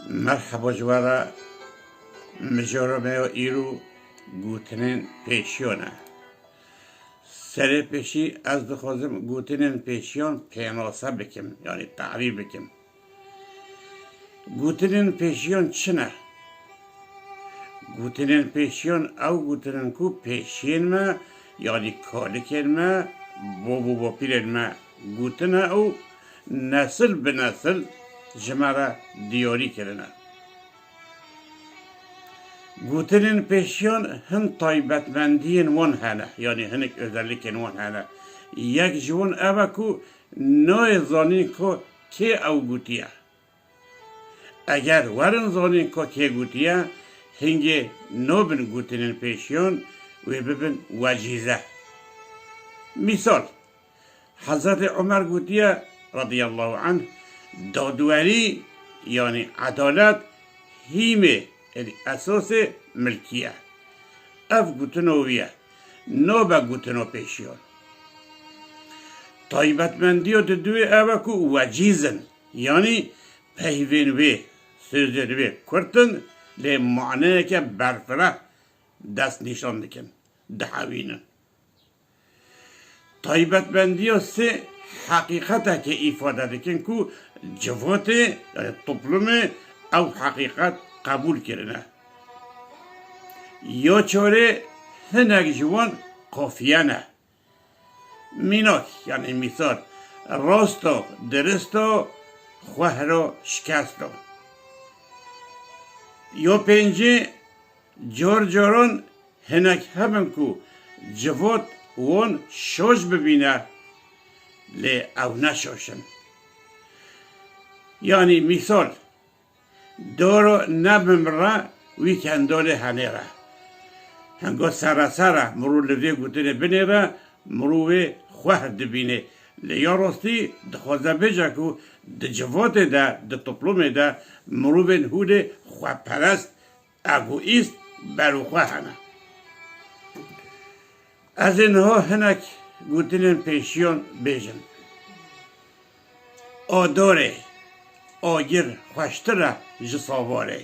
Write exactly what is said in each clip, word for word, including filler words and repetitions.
Merheba ji we re, mijara me ya îro gotinên pêşiyan e. Serê pêşî ez dixwazim gotinên pêşiyan pênase bikim, yanî tarîf bikim. Gotinên pêşiyan çi ne? Gotinên pêşiyan ew gotinên ku pêşiyên me, yanî kalikên me, bab û bapîrên me gotine û nesil bi nesil ji me re diyarî kirine. Gotinên pêşiyan hin taybetmendiyên wan hene, yanî hinek özellikên wan hene. Yek ji wan ev e ku nayê zanîn ku kê ew gotiye. Eger werin zanîn ku kê gotiye, hingê nabin gotinên pêşiyan wê bibin wecîze. Mîsal, Hezretê Omer gotiye, radiyallahu anh, dadwerî, yanî edalet, hîmê, yanî esasê milkî ye. Ev gotino wî ye. Nabe gotino pêşiyan. Taybetmendiya diduyê ev e ku wecîz in. Yanî peyvên wê, sözên wê kurt in, lê maneyeke berfireh dest nîşan dikin, dihewînin. Taybetmendiya sê heqîqeteke îfade dikin ku civatê, yanî toplumê ew heqîqet qebûl kirine. Ya çarê hinek ji wan qafiye ne. Mînak, yanî mîsal, rast o, dirist o, xwehr o, şikest o. Ya pêncê, car caran hinek hebin ku civat wan şaş bibîne, lê ew ne şaş in. Yanî mîsal, doro nebimre wî kendolê henêre. Hengo sere sere mirov li vê gotinê binêre, mirov wê xwehr dibînê. Lê ya rastî dixwaze bêje ku di civatê de, di toplumê de mirovên hûlê xweperest, egoîst, berûxwe hene. Ez ê niha hinek gotinên pêşiyan bêjim. Adorê, agir xweştir e ji savarê.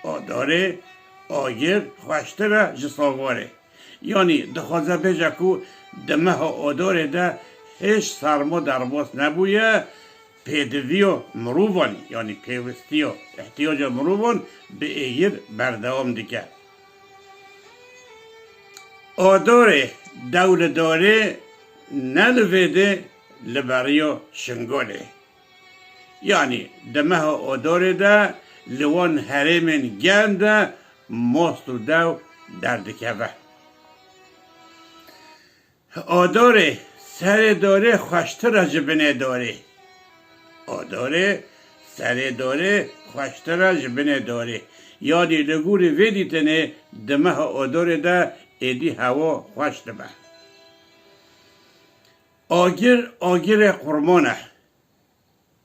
Adorê, agir xweştir e ji savarê. Yanî dixwaze bêje ku di meha adorê de hêj sermo derbas nebûye, pêdiviya mirovan, yanî pêwistiya, ihtiyaca mirovan bi êgir berdewam dike. Adorê dew li dorê ne li vê dê li beriya Şingalê. Yanî di meha adorê de li wan herêmên germ de mast û dew derdikeve. Adorê serê dorê xweştir e ji binê dorê. Adorê serê dorê xweştir e ji binê dorê. Yanî li gorî vê dîtinê di meha adorê de êdî hewa xweş dibe. Agir, agirê qurman e.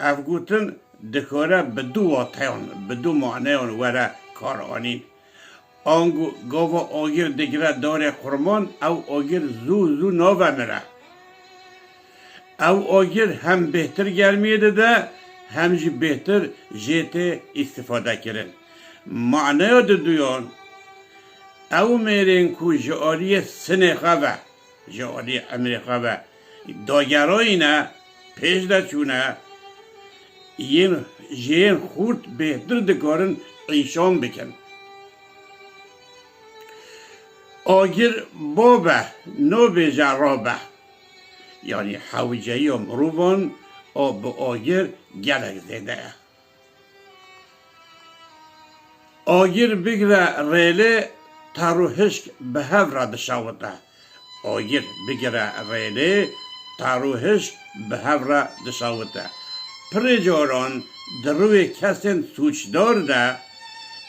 Ev gotin dikare bi du wateyan, bi du maneyan were karanîn. Ango gava agir digire darê qurman, ew agir zû zû navemire. Ew agir hem bêhtir germiyê dide, hem jî bêhtir jê tê îstifadekirin. Maneya diduyan, ew mêrên ku ji aliyê sinê xwe ve, ji aliyê emrê xwe ve dagerayîne, pêş de çûne, yên, ji yên xurt bêhtir dikarin îşan bikin. Agir babe, nabêje rabe. Yanî hewceyiya mirovan a bi agir gelek zêde ye. Agir bigire rêlê, tar û hişk bi hev re dişawite. Agir bigire rêlê, tar û hişk bi hev re dişawite. Pirê caran di rûyê kesên sûcdar de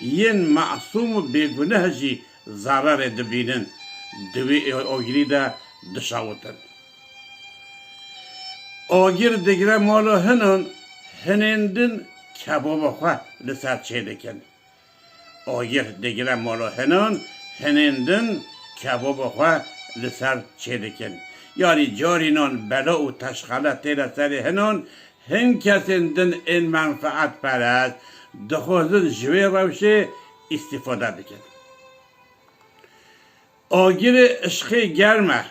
yên masûm û bêguneh jî zererê dibînin, di wê agirî de dişawitin. Agir digire mala hinan, hinên din kebaba xwe li ser çêdikin. Agir digire mala hinan, hinên din kebaba xwe li ser çêdikin. Yanî carînan bela û teşxele têne serê hinan, hin kesên din ên menfeetperest, dixwazin ji wê rewşê îstîfade bikin. Agirê işqê germ e,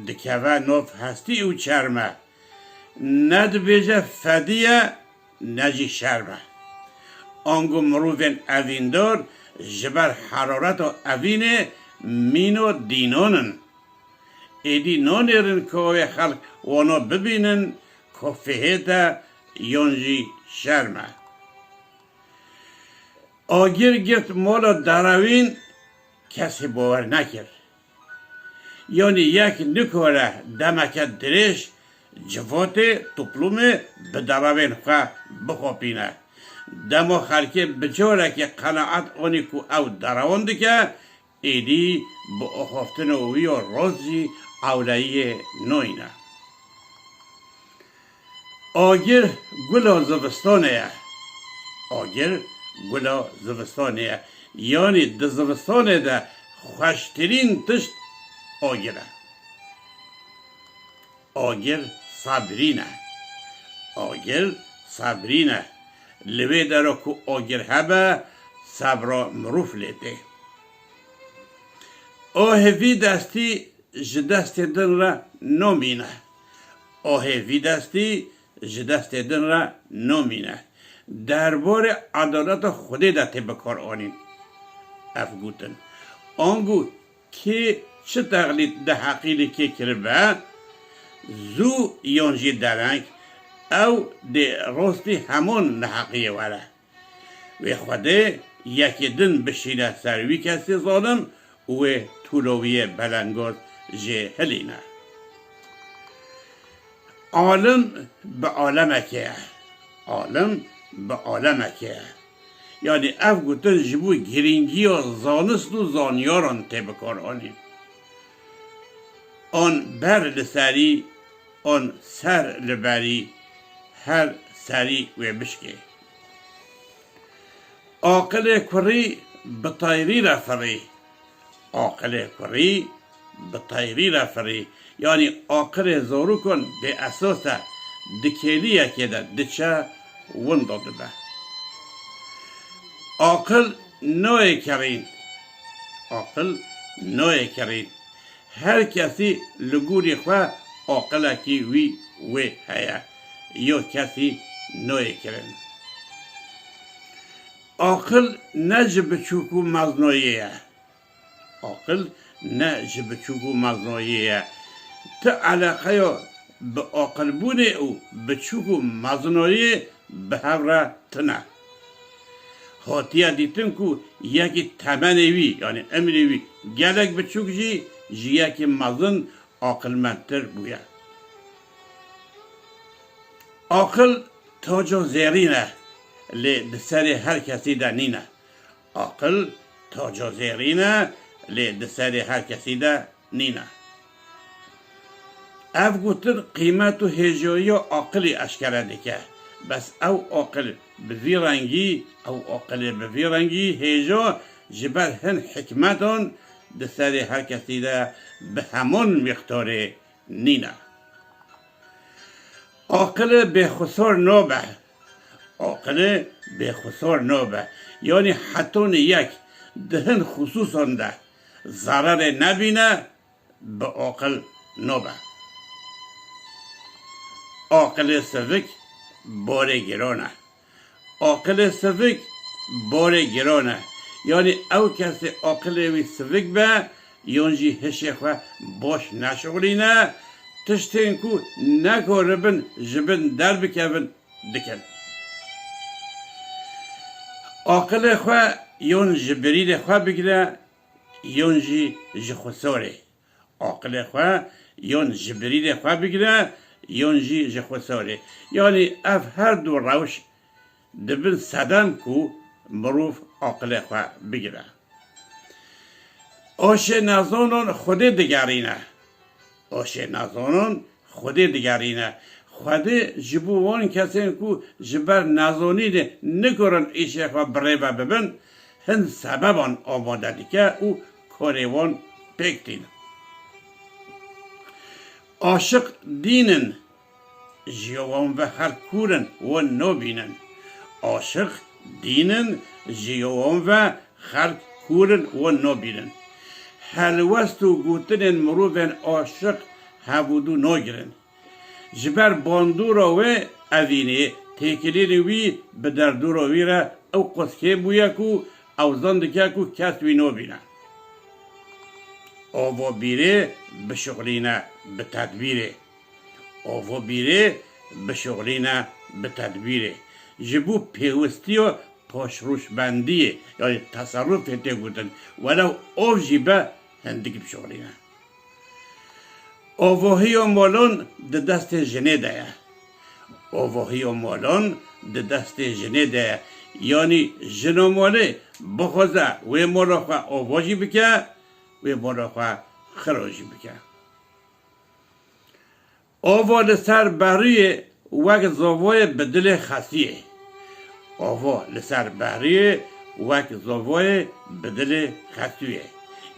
dikeve nav hestî û çerm e. Ne dibêje fedî ye, ne jî şerm e. Ango mirovên evîndar ji ber herareta evînê mîna dînan in. Êdî nanêrin ku wê xelk wana bibînin ku fihêt e yan jî şerm e. Agir girt mala derewîn, kesî bawer nekir. Yanî yek nikare demeke dirêj civatê, toplumê bi derewên xwe bixapîne. Dema xelkê bi carekê qenaet anî ku ew derewan dike, êdî bi axaftina wî ya rast jî ewleyiyê nayne. Agir gula zivistanê ye. Agir gula zivistanê ye. Yanî di zivistanê de xweştirîn tişt agir e. Agir sebrîn e. Agir sebrîn e. Li wê dera ku agir hebe, sebra mirov lê tê. Ahê vî destî ji destê din re namîne. Ahê vî destî ji destê din re namîne. Derbarê edaleta Xwedê de tê bikaranîn ev gotin. Ango kê çi texlît di heqî li kê kiribe, zû yan jî dereng, ew dê rastî heman neheqiyê were. Wê Xwedê yekê din bişîne ser wî kesê zalim û wê tûlowiyê belengaz jê hilîne. Alim bi alemekê ye. Alim bi alemekê ye. Yanî ev gotin ji bo girîngiya zanist û zanyaran tê bikaranîn. An ber li serî, an ser li berî, her serî wê bişkê. Aqilê kurî bi teyrî re firî. Aqilê kurî bi teyrî re firî. Yanî aqilê zarokan bêesas e, di kêliyekê de diçe, winda dibe. Aqil nayê kirîn. Aqil nayê kirîn. Her kesî li gorî xwe aqilekî wî wê heye. Yo kesî nayê kirin. Aqil ne ji biçûk û meznoyê ye. Aqil ne ji biçûk û meznoyê ye. Ti eleqeya bi aqilbûnê û biçûk û meznoyê bi hev re tune. Hatiye dîtin ku yekî temenê wî, yanî emrê wî gelek biçûk jî ji yekî mezin aqilmendtir bûye. Aqil taca zêrîn e, lê di serê her kesî de nîne. Aqil taca zêrîn e, lê di serê her kesî de nîne. Ev gotin qîmet û hêjayiya aqilî eşkere dike. Bes ew aqil bi vî rengî, ew aqilê bi vî rengî hêja ji ber hin hikmetan di serê her kesî de bi heman mîqdarê nîne. Aqilê bêxusar nabe. Aqilê bêxusar nabe. Yanî hetonî yek di hin xusûsan de zererê nebîne, bi aqil nabe. Aqilê sivik barê giran e. Aqilê sivik barê giran e. Yanî ew kesê aqilê wî sivik be, yan jî hişê xwe baş neşixulîne, tiştên ku nekaribin ji bin derbikevin, dikin. Aqilê xwe yon ji birînê xwe bigire, yon jî ji xwesorê. Aqilê xwe yon ji birînê xwe bigire, yon jî ji xwesorê. Yanî ev her du rewş dibin sedem ku mirov aqilê xwe bigire. Aşê nezanan Xwedê digerîne. Aşê nezanan Xwedê digerîne. Xwedê ji bo wan kesên ku ji ber nezanînê nikarin îşê xwe bi rê ve bibin, hin sebeban amade dike û karê wan pêk tîne. Aşiq dîn in, ji ya wan ve xelk kûr in, wan nabînin. Aşiq Dînin ji wan ve xelk kûr in, wan nabînin. Helwest û gotinên mirovên aşiq hevûdû nagirin. Ji ber bandora wê evînê têkilînê wî bi derdora wî re ew qas kêm bûye ku ew zan dike ku kes wî nabîne. Ava bîrê bişuxulîne bi tedbîrê. Ava bîrê bişuxulîne bi tedbîrê. Ji bo pêwistiya paşrûşbendiyê, yanî teserrufê tê gotin, welew av jî be hindik bişuxulîne. Avahiya malan di destê jinê de ye. Avahiya malan di destê jinê de ye. Yanî jina malê bixwaze wê mala xwe ava jî bike, wê mala xwe xira jî bike. Ava li ser beriyê wek zavayê bi dilê xesiyê. Ava li ser beriyê wek zavayê bi dilê xesiyê.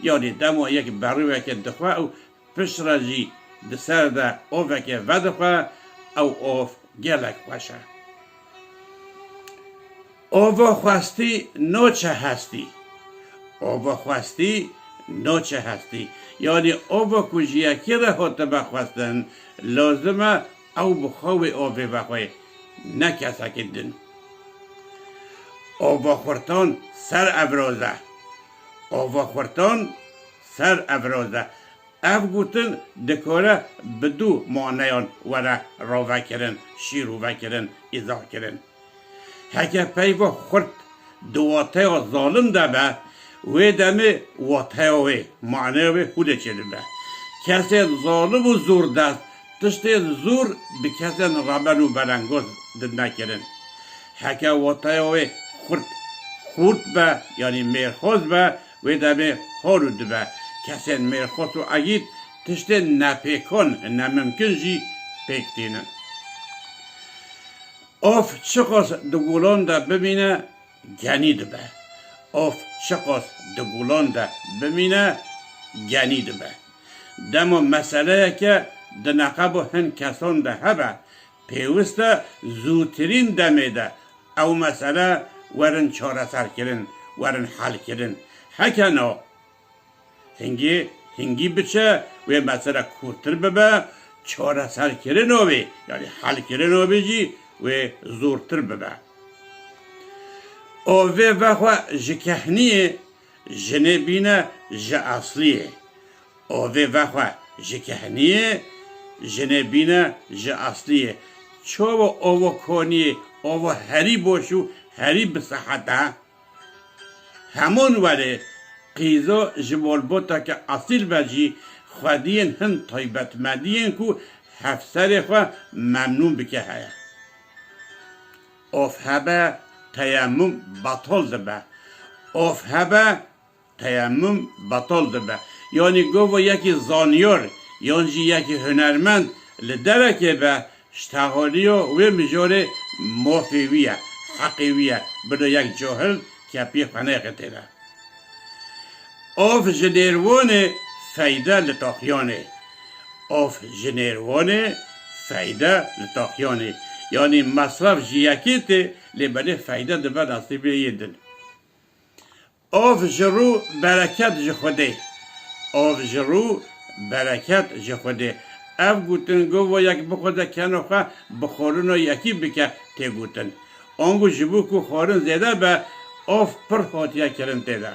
Yanî dema yek berî weke dixwe û piştre jî di ser de aveke vedixwe, ew av gelek xweş e. Ava xwestî naçe hestî. Ava xwestî naçe hestî. Yanî ava ku ji yekê re hatibe xwestin, lazim e ew bi xwe wê avê vexwe, ne kesekî din. Ava xurtan ser evroz e. Ava xurtan ser evroz e. Ev gotin dikare bi du maneyan were ravekirin, şîrove kirin, îzah kirin. Heke peyva xurt di wateya zalim de be, wê demê wateya wê, maneya wê hûlê çêdibe. Kesên zalim û zordest tiştên zor bi kesên reben û berengoz didine kirin. Heke wateya wê xurt, xurt be, yanî mêrxoz be, wê demê hol û dibe. Kesên mêrxoz û egît tiştên nepêkan, nemimkin jî pêk tînin. Of çiqas di gulan de bimîne, genî dibe. Of çiqas di gulan de bimîne, genî dibe. Dema meseleyeke di neqeba hin kesan de hebe, pêwist e zûtirîn demê de ew mesele werin çareserkirin, werin helkirin. Heke na, hingî, hingî biçe, wê mesele kûrtir bibe, çareserkirina wê, yanî helkirina wê jî wê zortir bibe. Avê vexwe ji kehniyê, jinê bîne ji esliyê. Avê vexwe ji kehniyê, jinê bîne ji esliyê. Çawa ava kaniyê, ava herî baş û herî bi sehet e? Heman werê qîza ji malbateke esîl be jî xwediyên hin taybetmendiyên ku hevserê xwe memnûn bike heye. Of hebe teyemmum betal dibe. Of hebe teyemmum betal dibe. Yanî gava yekî zanyar yan jî yekî hunermend li derekê be, ştexaliya wê mijarê mafê wî ye, heqê wî ye. Bila yek cahil kepiyê xwe neyxe tê de. Av ji nêrwanê feyde li taqiyanê. Av ji nêrwanê feyde li taqiyanê. Yanî mesref ji yekê tê, lê belê feyde dibe nesîbê yê din. Av ji rû bereket ji Xwedê. Av ji rû bereket ji Xwedê. Ev gotin gava yek bixwaze kena xwe bi xwarina yekî bike tê gotin. Ango ji bo ku xwarin zêde be, av pir hatiye kirin tê de.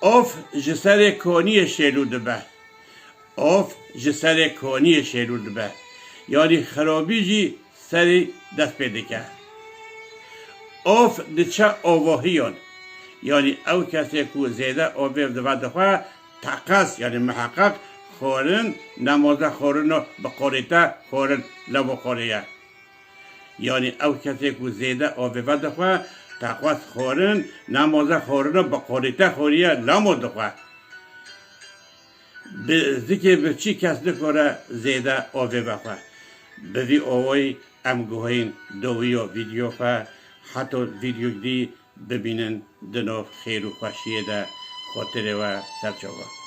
Av ji serê kaniyê şêlû dibe. Av ji serê kaniyê şêlû dibe. Yanî xirabî jî serî dest pê dike. Av diçe avahiyan. Yanî ew kesê ku zêde avê dibe dixwe, teqez, yanî miheqeq xwarin, nemaze xwarina bi qalîte xwarin lewma qaliye. Yanî ew kesê ku zêde avê vedixwe, teqez xwarin, nemaze xwarina bi qalîte xwariye lewma dixwe. Bi zikê birçî kes nikare zêde avê vexwe. Bi vî awayî em guhayîn dawiya vîdeo xwe. Heta vîdeoyek dî bimînin di nav xêr û xweşiyê de. Xotirê we serçava.